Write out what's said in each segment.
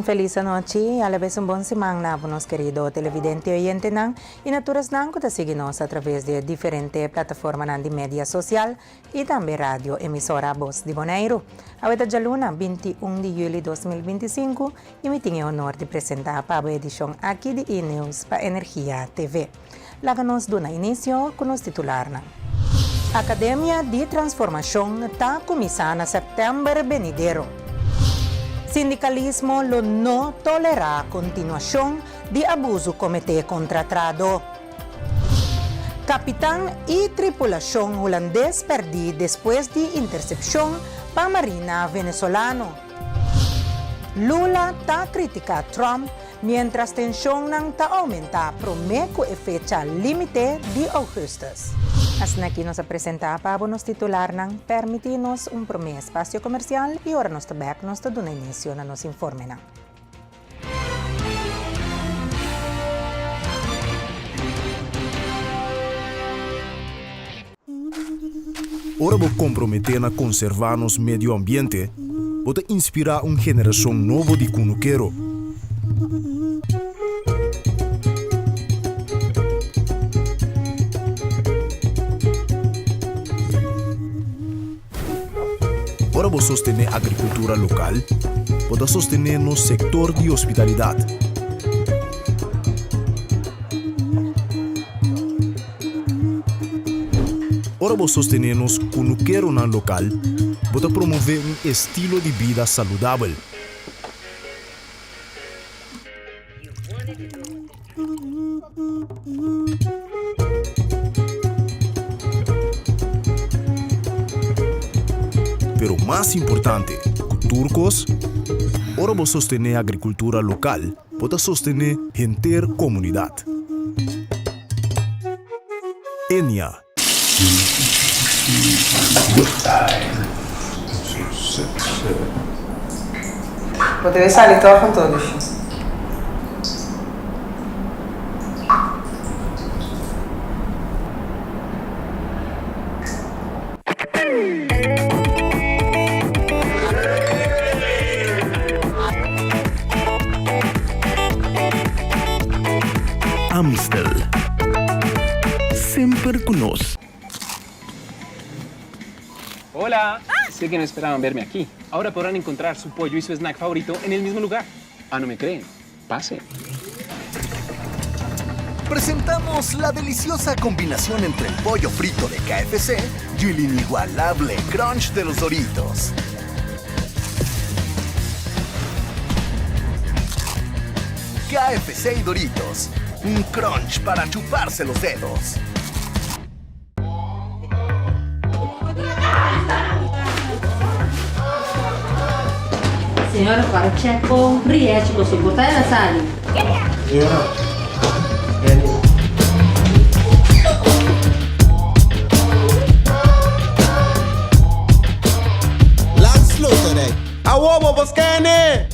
felis anochi y alabes un bon siman na bo nos kerido televidente y oyentenan y na tur esnan cu ta sigui nos a traves di e diferente plataformanan di media social y tambe radio emisora Bos di Boneiru. Awe ta djaluna, 21 di juli 2025 y mi tin e honor di presenta pa bo e edicion aki di E-News pa Energia TV. Laga nos duna inisio ku nos titularnan. Akademia di Transformashon ta kuminsá na sèptèmber benidero. Sindikalismo lo no tolerá kontinuashon di abusu kometé kontra trahadó. Kapitan i tripulashon hulandes pèrdí despues di intersepshon pa marina venezolano. Lula ta kritiká Trump miéntras tenshonnan ta oumentá promé ku e fecha límite di ougùstùs. Asina aki nos a presentá pa bo nos titularnan. Pèrmití nos un promé espasio komersial i ora nos ta bèk nos ta duna inisio na nos informenan. Ora bo komprometé na konservá nos medio ambiente, bo ta inspirá un generashon nobo di kunukero. Ora bo sostené agrikultura lokal, bo ta sostené nos sektor di hospitalidat. Ora bo sostené nos kunukeronan lokal, bo ta promové un estilo di bida saludabel. Pero mas importante ku tur kos, ora bo sostené agrikultura lokal, bo ta sostené henter komunidat. Enia. Bo debe sali tòg anto, Lushi. Amstel. Semper cu nos. Hola! Sé que no esperaban verme aquí. Ahora podrán encontrar su pollo y su snack favorito en el mismo lugar. Ah, no me creen? Pasen. Presentamos la deliciosa combinación entre el pollo frito de KFC y el inigualable crunch de los Doritos. KFC y Doritos, un crunch para chuparse los dedos. Señora para check con Riech lo soporta el a sali. Señora, Benny. Landsloterij. Awo bo por scan-e!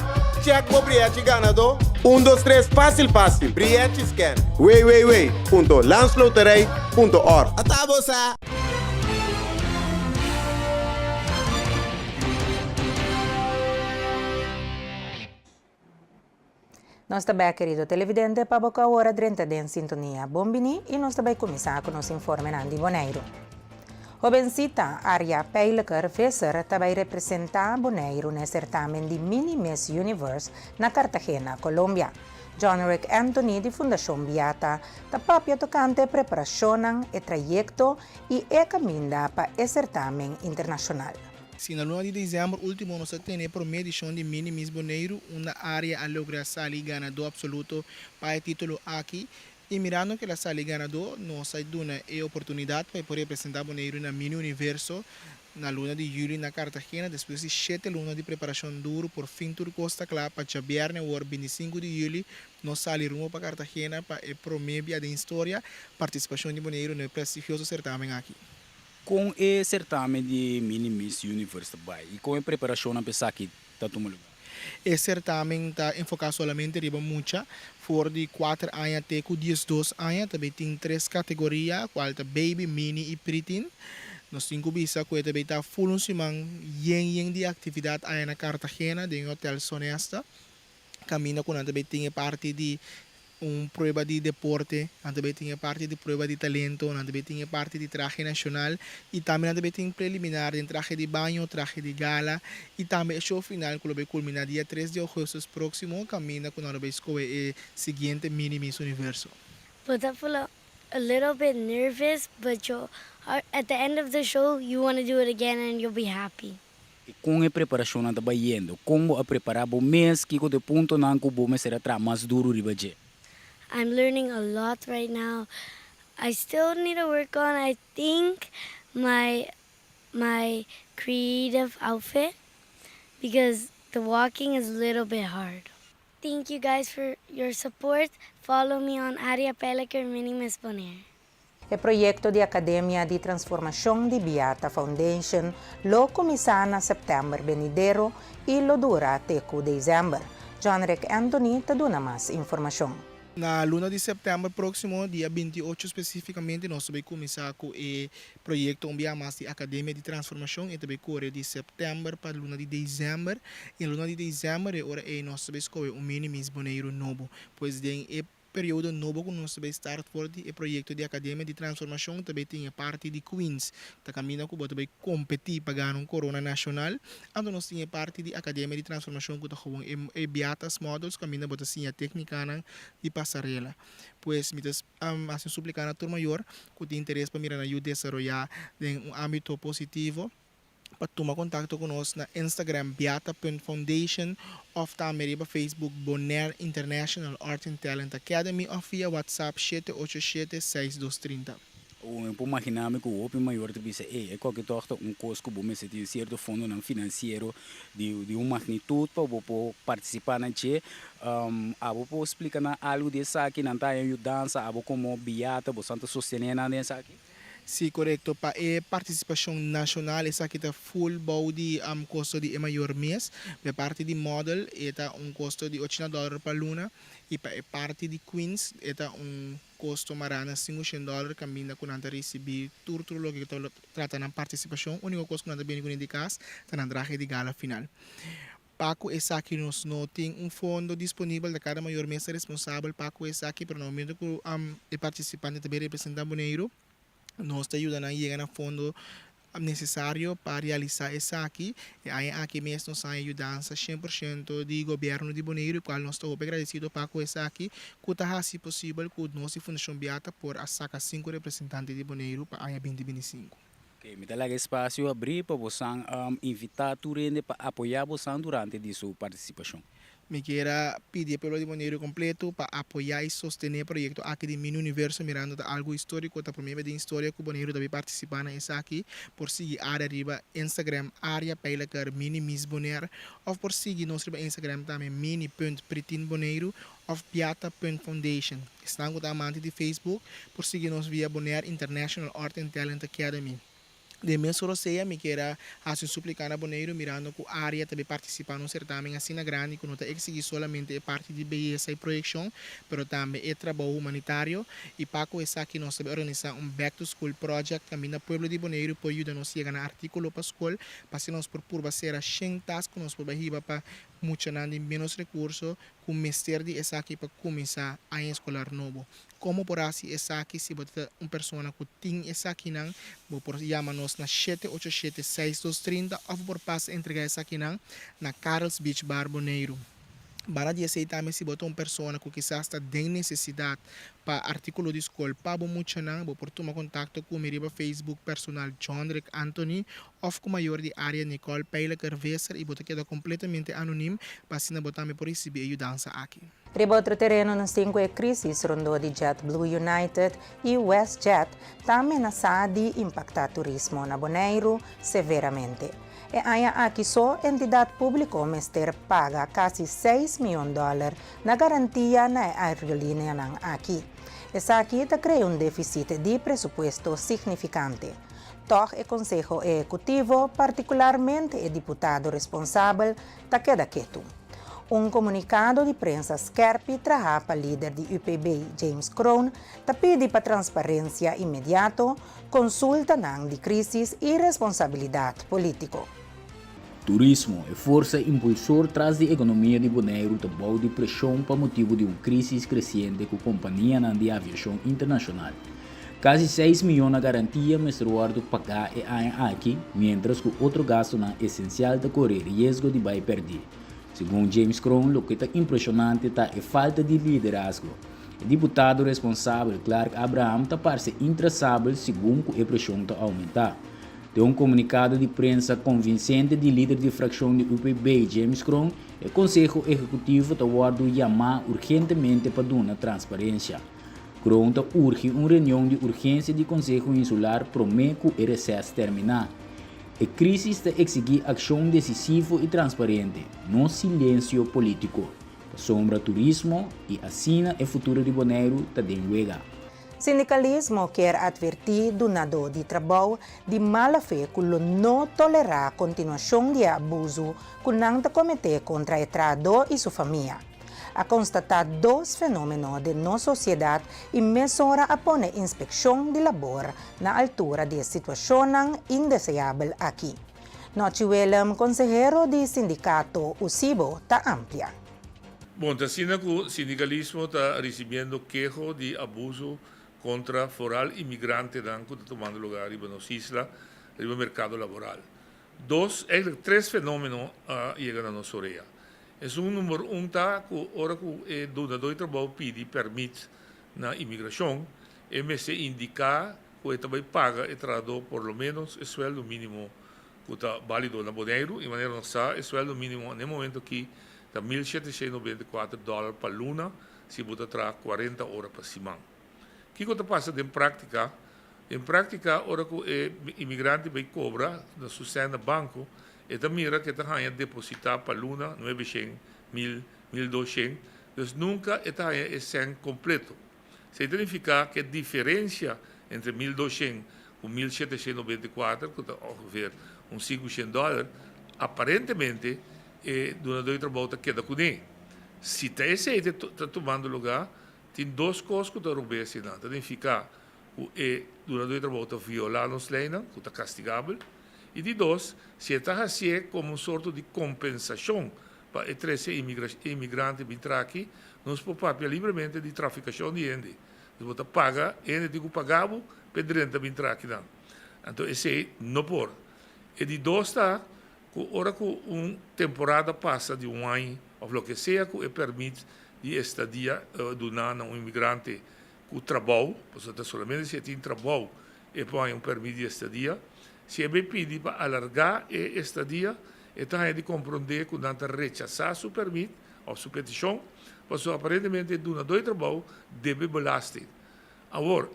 Check bo briechi ganadó. Un dos tres fácil fácil. Briechi scan. www.landsloterij. Punto org. Ata bo sa! Nos ta bek kerido televidente pa bo ku awor a drenta den sintonia. Bon bini i nos ta bai kuminsá ku nos informenan di Boneiru. Hobensita Arya Pijleker Visser ta bai representá Boneiru na e sertamen di Mini Miss Universe na Cartagena, Colombia. John Rick Anthony di Fundashon Biata ta papia tokante e preparashonnan, e trayekto i e kaminda pa e sertamen internashonal. Si na luna di desèmber último nos a tene e promé edishon di Mini Miss Boneiru unda Aria a logra sali ganadó apsoluto pa e título aki i mirando ku el a sali ganadó nos a duna e oportunidat pa e por representá Boneiru na Mini Universo Na luna di juli na Cartagena, despues di shete luna di preparacion duro, por fin tur cos ta cla pa djabierne awor 25 di juli nos sali rumbo pa Cartagena pa e prome bia den historia participacion di Boneiru na e prestigioso certamen aki. Con e certamen di Mini Miss Universe ta bai y con e preparacionnan pa esaki ta tuma lugar? E certamen ta enfoca solamente riba mucha for di kuater aña te cu 12 aña. Ta bay tin tres categoria cual ta baby, mini y preteen. Nos tin cu bisa cu e ta bay ta full un siman yen yen di actividad aya na Cartagena den e hotel Sonesta. Kaminda ku nan ta bai tin e parti di un prueba di deporte, nan ta bai tin e parti di prueba di talento, nan ta bai tin e parti di trahe nashonal i tambe nan ta bai tin preliminar den trahe di baño, trahe di gala i tambe e show final ku lo bai kulminá dia tres di ougùstùs próksimo kaminda ku nan lo bai skohe e siguiente Mini Miss Universo. Bo ta fula a little bit nervous but you at the end of the show you wanna do it again and you'll be happy. I kon e preparashonnan ta bayendo? Kon bo a prepará bo mes? Kiko ta e puntonan ku bo mester a traha mas duru riba dje? I'm learning a lot right now. I still need to work on I think my my creative outfit because the walking is little bit hard. Thank you guys for your support. Follow me on Aria Peliker Mini Miss Bonaire. E proyekto di Akademia di Transformashon di Biata Foundation lo kuminsá na sèptèmber benidero i lo dura te ku desèmber. John Rick Anthony ta duna mas informashon. Na luna di sèptèmber próksimo, dia 28 spesífikamente, nos ta bai kuminsá ku e proyekto un bia mas di Akademia di Transformashon. E ta bai kore di sèptèmber pa luna di desèmber. I na luna di desèmber e ora ei nos ta bai skohe un Mini Miss Boneiru nobo. Pues den e periodo nobo ku nos ta bai start for di e proyekto di Akademia di Transformashon ta bai tin e parti di Queens, ta kaminda ku bo ta bai kompetí pa gana un korona nashonal. Anto nos tin e parti di Akademia di Transformashon ku ta gewoon e e Biatas Models kaminda bo ta siña téknikanan di pasarela. Pues mi ta hasi un supliká na tur mayor ku tin interes pa mira nan yu desaroyá den un ámbito positivo, pa tuma kontakto ku nos na Instagram beata punt foundation òf tambe riba Facebook Bonaire International Art and Talent Academy òf via WhatsApp 787 6230. Mi por maginá mi ku hopi mayor ta bisa, Ey, e koke tòg ta un kos ku bo mester tin sierto fondonan finansiero di di un magnitut pa bo por partisipá na dje. Abo por splika nan algu di esaki? Nan ta haña yudansa? Abo komo Beata bo san ta sostené nan den esaki? Sí, korekto. Pa e partisipashon nashonal esaki ta full bou di kosto di e mayor mes. Pa e parti di model e ta un kosto di ochenta dòler pa luna i pa e parti di queens e ta un kosto mará na sinkushen dòler kaminda ku nan ta risibí tur tur loke ta trata nan partisipashon. Úniko kos ku nan ta bini kuné di kas ta nan trahe di gala final. Pa ku esaki nos no tin un fondo disponibel, ta kada mayor mes ta responsabel pa ku esaki, pero na momento ku e partisipante ta bin representá Boneiru, nos ta yuda nan yega na fondo nesesario pa realisá esaki. E aña aki mes nos haña yudansa 100% di gobièrnu di Boneiru, e kual nos ta hopi agradesido pa ku esaki, ku ta hasi posibel ku nos di Fundashon Biata por a saka sinku representante di Boneiru pa aña 2025. Ok, mi ta laga espasio abrí pa bosan invitá tur hende pa apoyá bosan durante di su partisipashon. Mi kier a pidi e pueblo di Boneiru kompleto pa apoyá i sostené e proyekto aki di Mini Universo mirando ta algu históriko, ta promé bes den historia ku Boneiru ta bai partisipá na esaki. Por sigui Aria riba Instagram Aria Pijlaker Mini Miss Bonaire òf por sigui nos riba Instagram tambe mini punt pritin Boneiru òf Biata punt Foundation. Esnan ku ta amante di Facebook por sigui nos via Bonaire International Art and Talent Academy. Den mes rosea mi kier a hasi un supliká na Boneiru mirando ku Aria ta bay partisipá na un sertamen asina grandi ku no ta eksigí solamente e parti di beyesa i proyekshon pero tambe e trabou humanitario i pa ku esaki nos ta bay organisá un Back to School Project kaminda pueblo di Boneiru por yuda nos yega na artíkulo pa skol pa asina nos por purba sera shen tas ku nos por bay hiba pa muchanan di ménos rekurso ku mester di esaki pa kuminsá aña eskolar nobo. Komo por hasi esaki? Si bo ta un persona ku tin esakinan, bo por yama nos na 787 6230 òf bo por pasa entregá esakinan na Karel's Beach Bar Boneiru. Banda di esei tambe si bo ta un persona ku kisas ta den nesesidat pa artíkulo di skol pa bo muchanan, bo por tuma kontakto ku mi riba Facebook personal Jhondrick Anthony òf ku mayor di área Nicole Pijlaker Visser i bo ta keda kompletamente anonim pa asina bo tambe por risibí e yudansa aki. Riba otro tereno nos tin ku e krísis rondó di JetBlue United i WestJet ta menasá di impaktá turismo na Boneiru severamente. E aña aki so entidat públiko mester paga kasi seis mion dòler na garantia na e aerolineanan aki. Esaki ta krea un défisit di presupuesto signifikante. Tòg e Konseho Ehekutivo, partikularmente e diputado responsabel, ta keda ketu. Un komunikado di prensa skèrpi trahá pa lider di UPB, James Kroon, ta pidi pa transparensia inmediato, konsultanan di krísis i responsabilidat polítiko. Turismo, e forsa impulsor tras di ekonomia di Boneiru ta bou di preshon pa motibu di un krísis kresiente ku kompanianan di aviashon internashonal. Kasi seis miyon na garantia mester wòrdu pagá e aña aki, miéntras ku otro gastunan esensial ta kore riesgo di bai pèrdí. Segun James Kroon loke ta impreshonante ta e falta di liderazgo. E diputado responsabel Clark Abraham ta parse intrasabel segun ku e preshon ta oumentá. Den un komunikado di prensa konvinsente di lider di frakshon di UPB James Kroon, e konseho ehekutivo ta wòrdu yamá urgentemente pa duna transparensia. Kroon ta urgi un reunion di urgensia di Konseho Insular promé ku e reses terminá. E krísis ta eksigí akshon desisivo i transparente, no silensio polítiko. Pasobra turismo i asina e futuro di Boneiru ta den wega. Sindikalismo kier atvertí dunadó di trabou di mala fe ku lo no tolerá kontinuashon di e abusu ku nan ta kometé kontra e trahadó i su famia. A konstatá dos fenómeno den nos sosiedat i mesora a pone inspekshon di labor na altura di e situashonnan indeseabel aki. Nochi Willem, konsehero di sindikato USIBO ta amplia. Bon, ta asina ku sindikalismo ta risibiendo keho di abuso kontra foral imigrantenan ku ta tumando lugá riba nos isla riba merkado laboral. Dos, eigenlijk tres fenómeno a yega na nos orea. Esun number un ta ku ora ku e dunadó di trabou pidi pèrmit na imigrashon, e mester indiká ku e ta bai paga e trahadó por lo ménos e suèldu mínimo ku ta bálido na Boneiru. I manera nos sa, e suèldu mínimo na e momento akí ta 1794 dòler pa luna si bo ta traha 40 ora pa siman. Kiko ta pasa den práktika? Den práktika, ora ku e imigrante bai kobra na su sèn na banko, e ta mira ku e ta haña depositá pa luna nuebeshen, mil, 1200, dus nunka e ta haña e sèn kompleto. Esei ta nifiká ku e diferensia entre 1200 ku 1794, ku ta ongeveer un 500 dòler, aparentemente e dunadó di trabou ta keda kuné. Si ta esei ta tumando lugá, Tin dos kos ku ta robes i nan ta nifiká ku e dunadó di trabou ta violá nos leinan, ku ta kastigabel. I di dos, si e ta hasié komo un sorto di kompensashon pa e trese imigrante bin tra aki, nos por papia libremente di trafikashon di hende. Dus bo ta paga, e hende tin ku paga bo pa e drenta bin tra akinan. Anto esei no por. E di dos ta ku ora ku un temporada pasa di un aña òf loke sea ku e pèrmit di estadia duná na un imigrante ku trabou, pasobra ta solamente si e tin trabou e por haña un pèrmit di estadia. Si e bay pidi pa alargá e estadia, e ta haña di komprondé ku nan ta rechasá su pèrmit òf su petishon, pasobra aparentemente e dunadó di trabou debe belasting. Awor,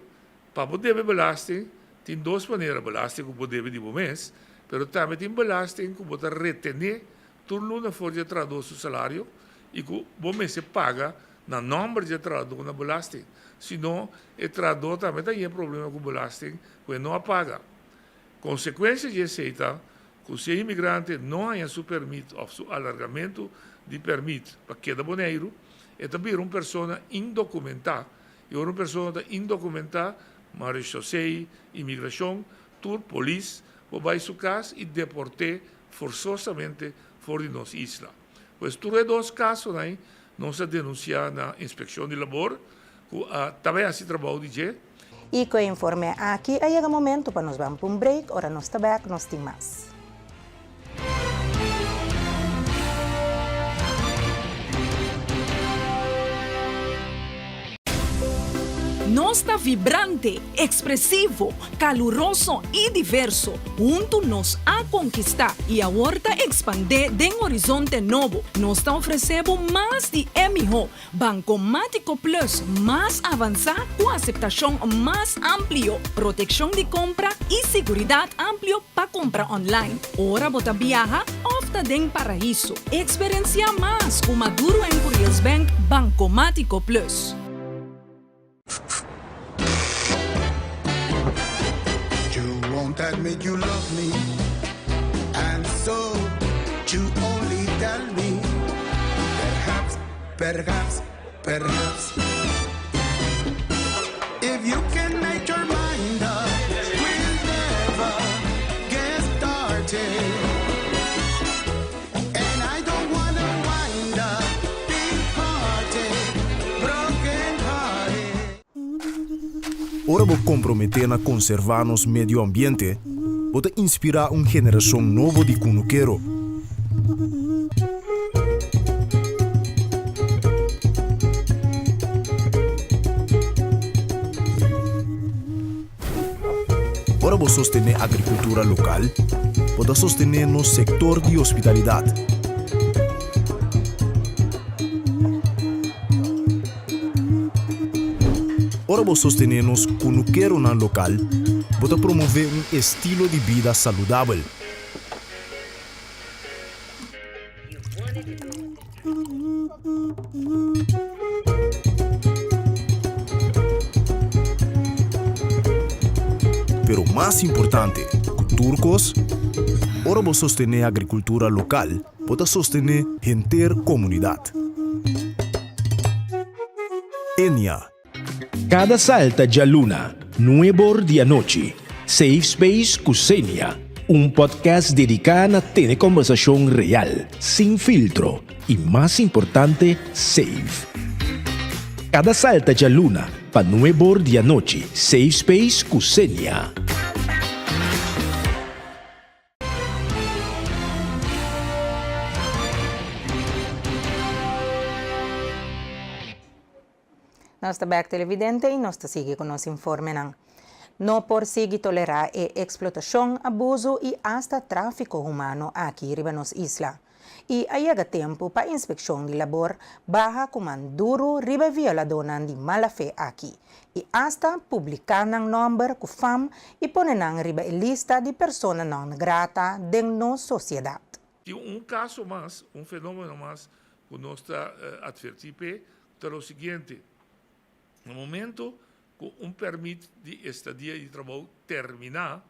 pa bo debe belasting, tin dos manera, belasting ku bo debe di bo mes, pero tambe tin belasting ku bo ta retené Tur luna for di e trahadó su salario i ku bo mester paga na nòmber di e trahadó na belasting. Si no, e trahadó tambe ta haña problema ku belasting ku e no a paga. Konsekuensia di esei ta ku si e imigrante no haña su pèrmit òf su alargamentu di pèrmit pa keda Boneiru, e ta bira un persona indokumentá i ora un persona ta indokumentá, Marechaussee, Imigrashon, tur polis por bai su kas i deport'é forsosamente for di nos isla. Pues tur e dos kasonan nos a denunsiá na Inspekshon di Labor ku a ta bai hasi trabou di dje. I ku e informe aki a yega momento pa nos ban pa un break, ora nos ta bek nos tin mas. Nos ta vibrante, ekspresivo, kaluroso i diverso. Huntu nos a konkistá i awor ta ekspandé den horizonte nobo. Nos ta ofresé bo mas di e mihó Bankomátiko Plus mas avansá ku aseptashon mas amplio, protekshon di kompra i siguridat amplio pa kumpra online ora bo ta biaha òf ta den paraiso. Eksperensiá mas ku Maduro en Curiels Bank Bankomátiko Plus. You won't admit you love me And so you only tell me Perhaps, perhaps, perhaps If you can make your mind up We'll never get started. Ora bo komprometé na konservá nos medio ambiente, bo ta inspirá un generashon nobo di kunukero. Ora bo sostené agrikultura lokal, bo ta sostené nos sektor di hospitalidat. Ora bo sostené nos kunukeronan lokal, bo ta promové un estilo di bida saludabel. Pero mas importante ku tur kos, ora bo sostené agrikultura lokal, bo ta sostené henter komunidat. Enia. Kada salta djaluna, nuebor di anochi, Safe Space ku Xenia, un podcast dediká na tene kòmbersashon real, sin filtro i mas importante, safe. Kada salta djaluna pa nuebor di anochi, Safe Space ku Xenia. Nos ta bek televidente y nos ta sigui cu nos informenan. No por sigui tolera e explotacion, abuso y hasta trafico humano aki riba nos isla. Y a yega tempo pa Inspeccion di Labor baha cu man duro riba e violadornan di mala fe aki y hasta publica nan nomber cu fam y pone nan riba e lista di persona non grata den nos sociedad. Tin un caso mas, un fenomeno mas cu nos ta adverti p'e, ta lo siguiente, Na momento cu un permit di estadia y di trabou termina,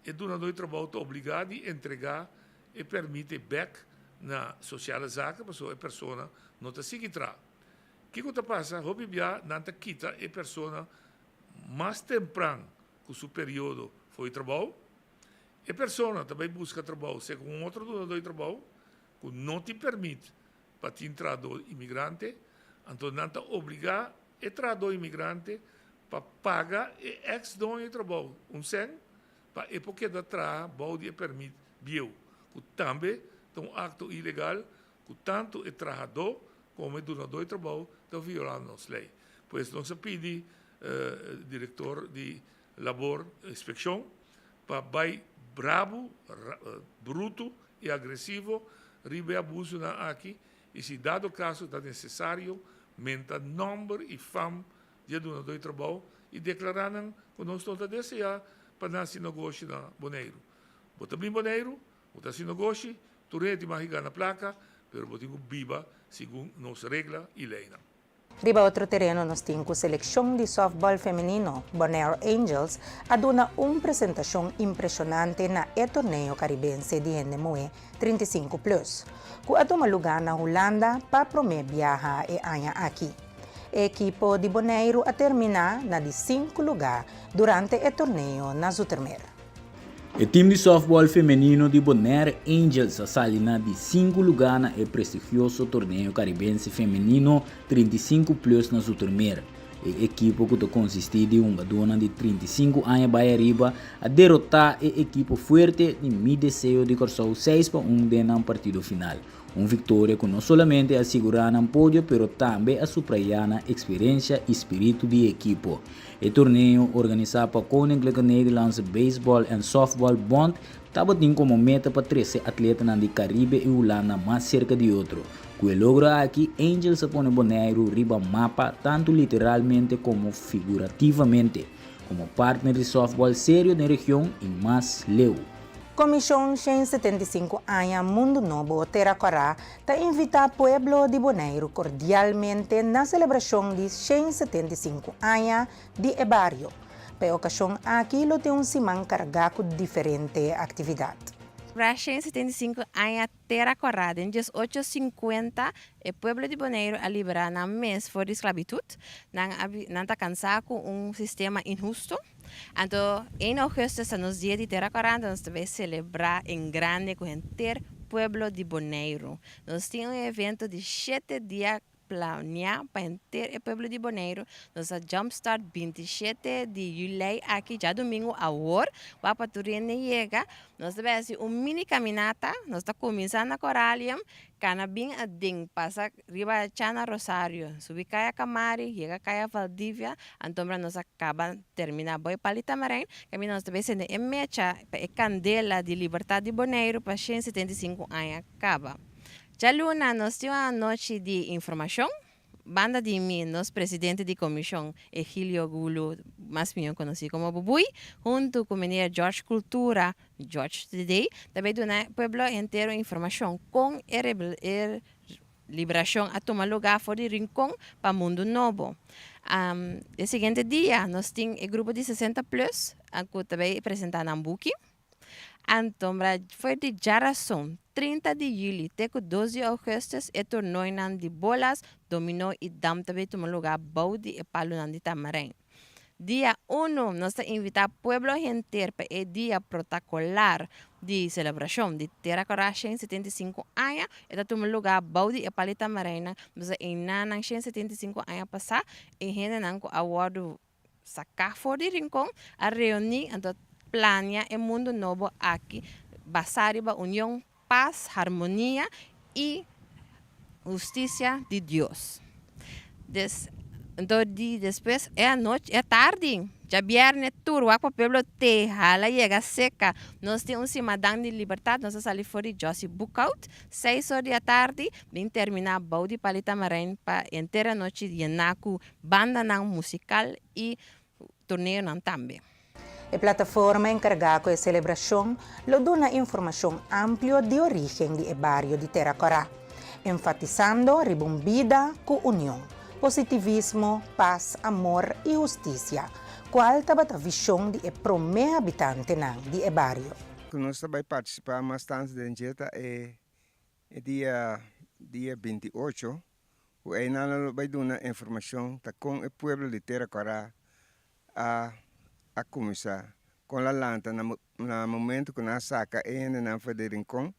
e dunador di trabou ta obliga di entrega e permit ei bek na Sociale Zaken pasobra e persona no ta sigui traha. Kico ta pasa? Hopi bia nan ta kita e persona mas tempran cu su periodo for di trabou. E persona ta bay busca trabou segun un otro dunador di trabou cu no tin permit pa tin trahador imigrante, anto nan ta obligá e trahador imigrante pa paga e eks doño di trabou un sèn pa e por keda traha bou di e pèrmit bieu, ku tambe ta un akto ilegal ku tantu e trahadó komo e dunadó di trabou ta violá nos lei. Pues nos a pidi direktor di Labor Inspekshon pa bai brabu, brutu i agresivo riba e abusunan aki i si dado kaso ta nesesario menta nòmber i fam di e dunadó di trabou i deklará nan ku nos no ta deseá pa nan hasi nogoshi na Boneiru. Bo ta bin Boneiru, bo ta hasi nogoshi, tur hende tin mag gana plaka, pero bo tin ku biba segun nos regla i leinan. Riba otro tereno nos tin ku selekshon di sòftbòl femenino Bonaire Angels a duna un presentashon impreshonante na e torneo karibense di hende muhé 35 plus, ku a tuma lugá na Hulanda pa promé biaha e aña aki. E ekipo di Boneiru a terminá na di sinku lugá durante e torneo na Zoetermeer. E tim di sòftbòl femenino di Bonaire Angels a sali na di sinku lugá na e prestigioso torneo karibense femenino 35 plus na Zoetermeer. E ekipo ku ta konsistí di hungadónan di 35 aña bai ariba a derotá e ekipo fuerte di Mi Deseo di Kòrsou seis pa un den nan partido final. Un viktoria ku no solamente a sigurá nan podio pero tambe a suprayá nan eksperensia i spiritu di ekipo. E torneo, organisá pa Koninklijke Nederlandse Baseball en Softball Bond, tabatin komo meta pa trese atletanan di Karibe i Hulanda mas serka di otro. Ku e logro aki, Angels a pone Boneiru riba mapa tantu literalmente komo figurativamente, komo partner di softball serio den region i mas leu. Komishon 175 aña Mundu Nobo Tera Kòrá ta invitá pueblo di Boneiru kordialmente na selebrashon di 175 aña di e bario. Pa e okashon aki lo tin un siman kargá ku diferente aktividat. Ra 175 aña Tera Kòrá Den 1850 e pueblo di Boneiru a liberá nan mes for di sklabitut. Nan a nan ta kansá ku un sistema inhusto. Anto 1 augustus ta nos dia di Tera Kòrá, anto nos ta bai selebrá en grande ku henter pueblo di Boneiru. Nos tin un evento di shete dia. planea pa henter e pueblo di Boneiru. Nos a jump start 27 di juli aki, djadumingu awor, wak pa tur hende yega. Nos ta bai hasi un mini caminata, nos ta cuminsa na Coralium, cana bin aden, pasa riba Chana Rosario, subi Kaya Kamari, yega Kaya Valdivia, antombra nos a caba termina Boy Pali Tamarijn, caminda nos ta bai sende e mecha pa e candela di libertad di Boneiru pa 175 aña caba. Djaluna nos tin un anochi di informacion. Banda di mi, nos presidente di komishon, Egilio Gulu, mas mihó konosí komo Bubui, huntu ku meneer George Cultura, George Today, ta bai duna e pueblo hentero informashon kon e e liberashon a tuma lugá for di Rincon pa Mundu Nobo. E siguiente dia nos tin e grupo di 60 plus ku ta bai presentá nan buki. Antombra for di djarason, 30 di juli te ku 2 di ougùstùs e tornoinan di bolas, dominó i dam ta bay tuma lugá bou di e palunan di Tamarijn. Dia unu nos ta invitá pueblo henter pa e dia protakolar di selebrashon di Tera Kòrá 175 aña. E ta tuma lugá bou di e palu di Tamarijnnan, pasobra einanan 175 aña pasá e hendenan ku a wòrdu Saká for di Rincon a reuní anto plania e mundu nobo aki basá riba union, pas, harmonia i hustisia di Dios. Des, anto di despues e anochi, e tardi, djabièrnè tur wak pa pueblo te hala yega seka. Nos tin un simadan di libertat, nos a sali for di Jossy Boekhoudt, seis or di atardi, bin terminá bou di Pali Tamarijn pa henter anochi yená ku bandanan musikal i torneonan tambe. E plataforma enkargá ku e selebrashon lo duna informashon amplio di orígen di e bario di Tera Kòrá, enfatisando riba un bida ku union, positivismo, pas, amor i hustisia, kual tabata vishon di e promé habitantenan di e bario. Ku nos ta bai partisipá mas tantu den dje ta e dia dia 28 Ku einan lo bai duna informashon ta kon e pueblo di Tera Kòrá a a kuminsá, kon la lanta na na momentu ku nan a saka e hendenan for di Rincon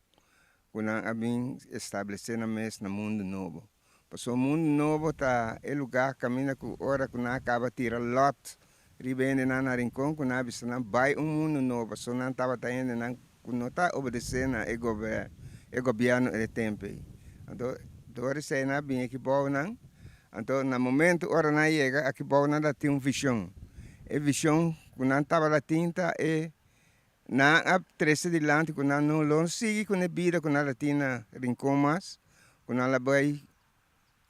ku nan a bin establesé nan mes na Mundu Nobo. Pasobra Mundu Nobo ta e lugá kaminda ku ora ku nan a kaba tira lòt riba e hendenan na Rincon ku nan a bisa nan bai un Mundu Nobo pasobra nan tabata hendenan ku no ta obedesé na e e gobièrnu e tempu ei. Anto dor esei nan a bini aki bou nan, anto na momentu ora nan a yega aki bou nan ta tin un vishon. E vishon ku nan tabata tin ta e nan a trese dilanti ku nan no lo sigui ku e bida ku nan ta tin na Rincon mas, ku nan lo bai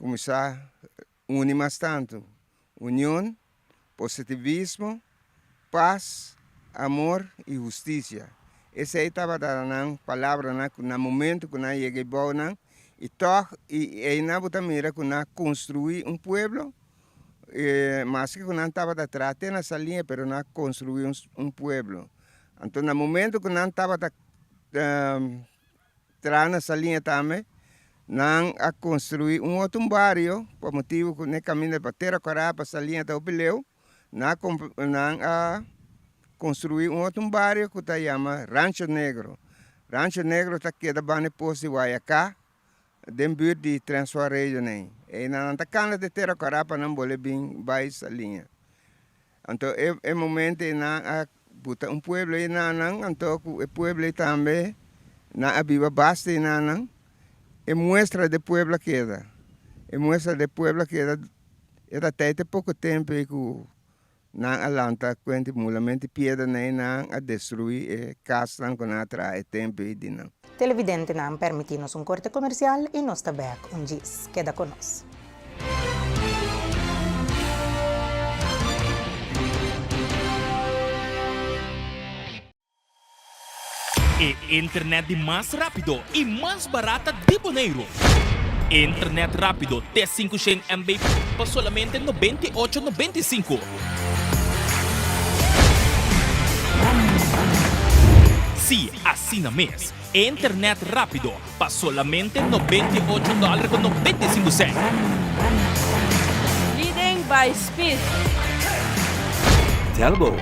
kuminsá uni mas tantu, union, positivismo, pas, amor i hustisia. Esei tabata nan palabranan ku na momentu ku nan yega e bou nan i tòg i einan bo ta mira ku nan a konstruí un pueblo, maske ku nan tabata traha te na Saliña pero nan a konstruí un pueblo. Anto na momentu ku nan tabata Traha na Saliña tambe, nan a construi un otro un bario pa motibo cu n'e caminda pa Tera Corá pa Saliña ta hopi leu, nan a nan a construi un otro un bario cu ta yama Rancho Negro. Rancho Negro ta keda banda e pos di Guayacá den buurt di Transvaal Radio n'ey. Eynan nan ta cana di Tera Corá pa nan bole bin bay Saliña. Anto e e momento ei nan a buta un pueblo ei na nan, anto ku e pueblo ei tambe nan a biba basta ei na nan. E muestra de pueblo a keda, e muestra de pueblo a keda, e ta tei te poko tempu ei ku nan a lanta kuenti mulamenti piedra na ei nan a destrui e kasnan ku nan a traha e tempu ei di nan. Televidentenan permití nos un korte komersial i nos ta bèk un djis. Keda ku nos. E internet di mas rápido i mas barata di Boneiru. Internet rápido te 500 MB pa solamente 98 95. Sí, asina mes. Internet rápido pa solamente 98 dòler ku 95 sènt. Leading by speed. Telbo.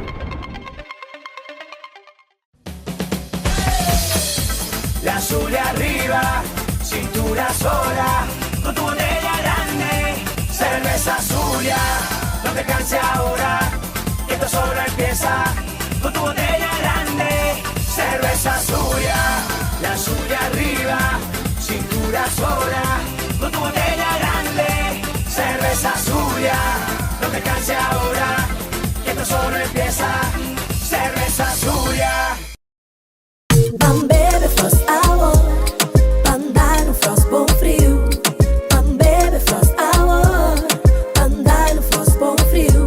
La sube arriba, cintura sola, con tu botella grande. Cerveza Zulia, no te canses ahora, que esto solo empieza con tu botella grande. Cerveza Zulia, la suya arriba, cintura sola, con tu botella grande. Cerveza Zulia, no te canses ahora, que esto solo empieza. Cerveza Zulia. Ban bebe Frost awor, ban dal un Frost bon friu. Ban bebe Frost awor, ban dal un Frost bon friu.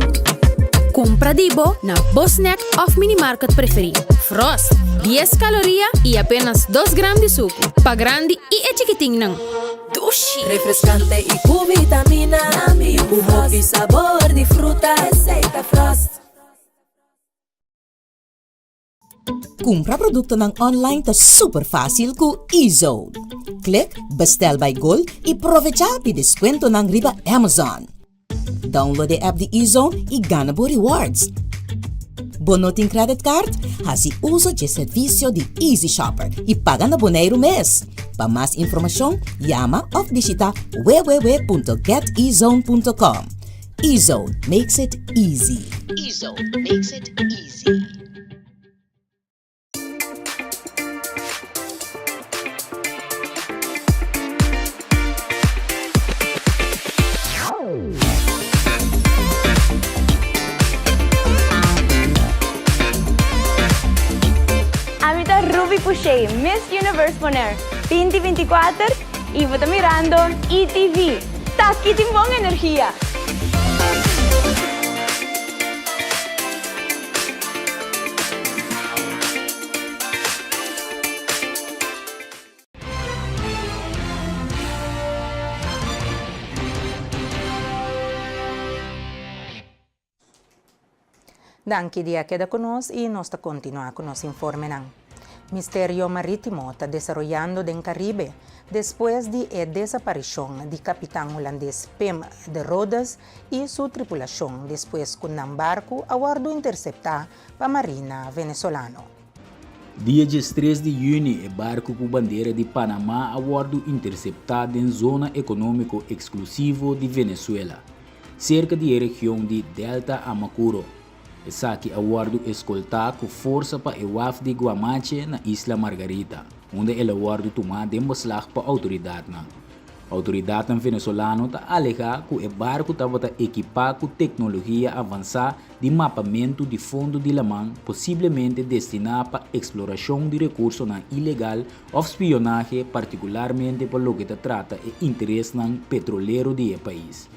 Kumpra di bo na bo snack òf minimarket preferí. Frost, dies kaloria i apenas dos gram di suku. Pa grandi i e chikitinnan. Dushi! Refreskante i ku vitamina, ku hopi sabor di fruta, esei ta Frost. Kumpra produktonan online ta super fásil ku eZone. Klik Bestel by Gold i provechá di deskuentonan riba Amazon. Download e app di eZone i gana bo rewards. Bo no tin credit card? Hasi uso dje servisio di Easy Shopper i paga na Boneiru mes. Pa mas informashon, yama òf bishitá www.getezone.com. eZone makes it easy. eZone makes it easy. Ami ta Ruby Pouchet, Miss Universe Bonaire 2024 y bo ta mirando ETV. Taki tin bon energia! Danki di a keda ku nos i nos ta kontinuá ku nos informenan. Misterio Marítimo ta desaroyando den Karibe despues di e desaparishon di kapitan hulandes Pim de Rodes i su tripulashon despues ku nan barku a wòrdu interseptá pa marina venezolano. Dia diestres di yüni e barku ku bandera di Panamá a wòrdu interseptá den zona ekonómiko eksklusivo di Venezuela, serka di e region di Delta Amacuro. Esaki a wòrdu eskoltá ku forsa pa e waf di Guamache na Isla Margarita, unda el a wòrdu tumá den beslag pa outoridatnan. Outoridatnan venezolano ta alegá ku e barku tabata ekipá ku teknologia avansá di mapamentu di fondo di laman, posiblemente destiná pa eksplorashon di rekursonan ilegal òf spionahe, partikularmente pa loke ta trata e interesnan petrolero di e pais.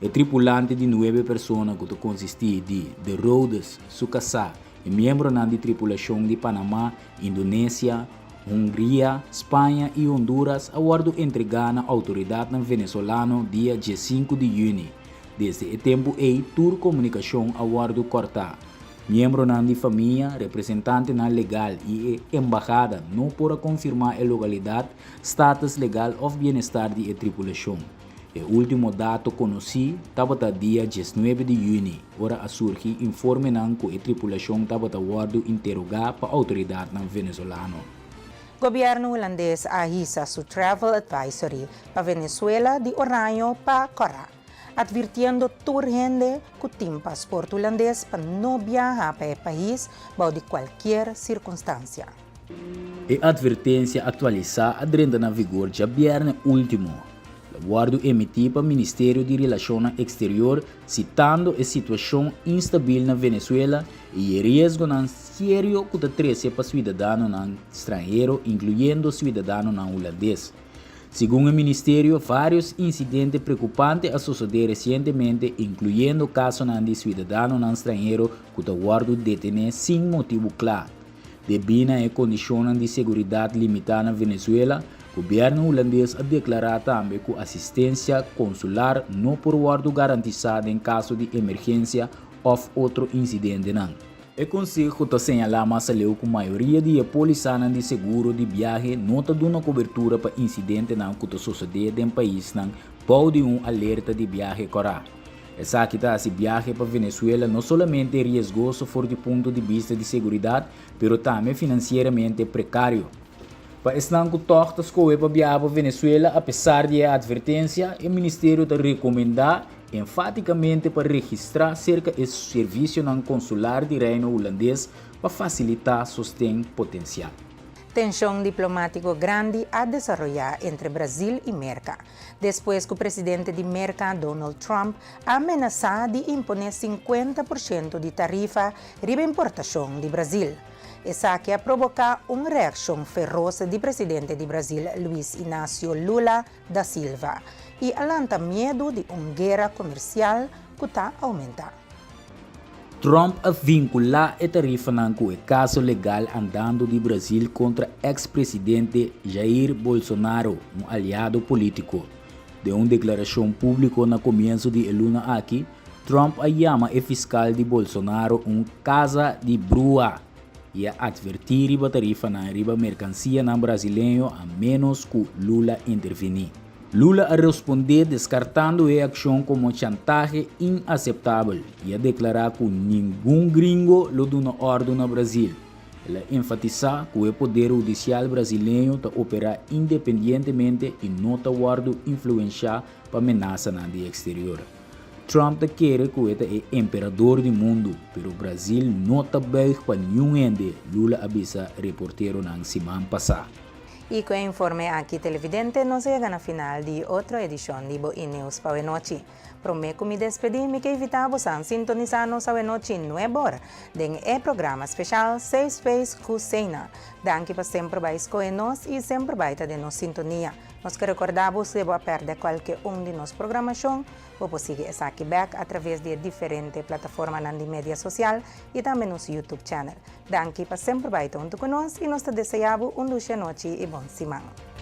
E tripulante di nuebe persona ku ta konsistí di De Rhodes, su kasá i miembronan di tripulashon di Panamá, Indonesia, Hungria, Spaña i Honduras a wòrdu entregá na outoridatnan venezolano dia diesinku di yüni. Desde e tempu ei tur komunikashon a wòrdu kòrtá. Miembronan di famia, representantenan legal i e embahada no por a konfirmá e lokalidat, status legal òf bienestar di e tripulashon. E último dato konosí tabata dia diesnuebe di yüni, ora a surgi informenan ku e tripulashon tabata wòrdu interogá pa outoridatnan venezolano. Gobièrnu hulandes a hisa su travel advisory pa Venezuela di oraño pa kòrá, atvirtiendo tur hende ku tin pasport hulandes pa no biaha pa e pais bou di kualkier sirkunstansia. E atvertensia aktualisá a drenta na vigor djabièrnè último. La wòrdu emití pa Ministerio di Relashonnan Eksterior sitando e situashon instabil na Venezuela i e riesgonan serio ku ta trese pa suidadanonan stranhero inkluyendo suidadanonan hulandes. Segun e ministerio, vários insidente preokupante a sosodé resientemente inkluyendo kasonan di suidadanonan stranhero ku ta wòrdu detené sin motibu kla. Debí na e kondishonnan di seguridat limitá na Venezuela, gobièrnu hulandes a deklará tambe ku asistensia konsular no por wòrdu garantisá den kaso di emergensia òf otro insidentenan. E konseho ta señalá mas aleu ku mayoria di e pólisanan di seguro di biahe no ta duna kobertura pa insidentenan ku ta sosodé den paisnan bou di un alerta di biahe kòrá. Esaki ta hasi biahe pa Venezuela no solamente riesgoso for di punto di bista di seguridat, pero tambe finansieramente prekario. Pa esnan ku tòg ta skohe pa biaha pa Venezuela apesar di e atvertensia, e ministerio ta rekomendá. Enfátikamente pa registrá serka e servisionan konsular di Reino Hulandes pa fasilitá sosten potensial. Tenshon diplomátiko grandi a desaroyá entre Brasil i Merka, despues ku presidente di Merka, Donald Trump, a menasá di imponé 50% di tarifa riba importashon di Brasil. Esaki a proboká un reakshon feros di presidente di Brasil, Luiz Inácio Lula da Silva, i a lanta miedu di un guera komersial ku ta oumentá. Trump a vinkulá e tarifanan ku e kaso legal andando di Brasil kontra eks presidente Jair Bolsonaro, un aliado polítiko. Den un deklarashon públiko na komienso di e luna aki, Trump a yama e fiskal di Bolsonaro un kasa di brua i a atvertí riba tarifanan riba merkansianan brasileño a ménos ku Lula intervení. Lula a respondé deskartando e akshon komo chantahe inaseptabel i a deklará ku ningun gringo lo duna òrdu na Brasil. El a enfatisá ku e poder hudisial brasileño ta operá independientemente i no ta wòrdu influenshá pa menasanan di eksterior. Trump ta kere ku e ta e emperador di mundu, pero Brasil no ta buig pa niun hende, Lula a bisa reporteronan siman pasá. I ku e informe aki televidente nos a yega na final di otro edishon di bo E-News pa awenochi. Promé ku mi despedí mi ke invitá bosan sintonisá nos awenochi nuebor den e programa speshal Safe Space ku Seina. Danki pa semper bai skohe nos i semper bai ta den nos sintonia. Nos ke rekordá bo si bo a pèrdè kualke un di nos programashon, bo por sigui esaki bèk atraves di e diferente plataformanan di media sosial i tambe nos YouTube channel. Danki pa semper bai ta huntu ku nos i nos ta deseá bo un dushi anochi i bon siman.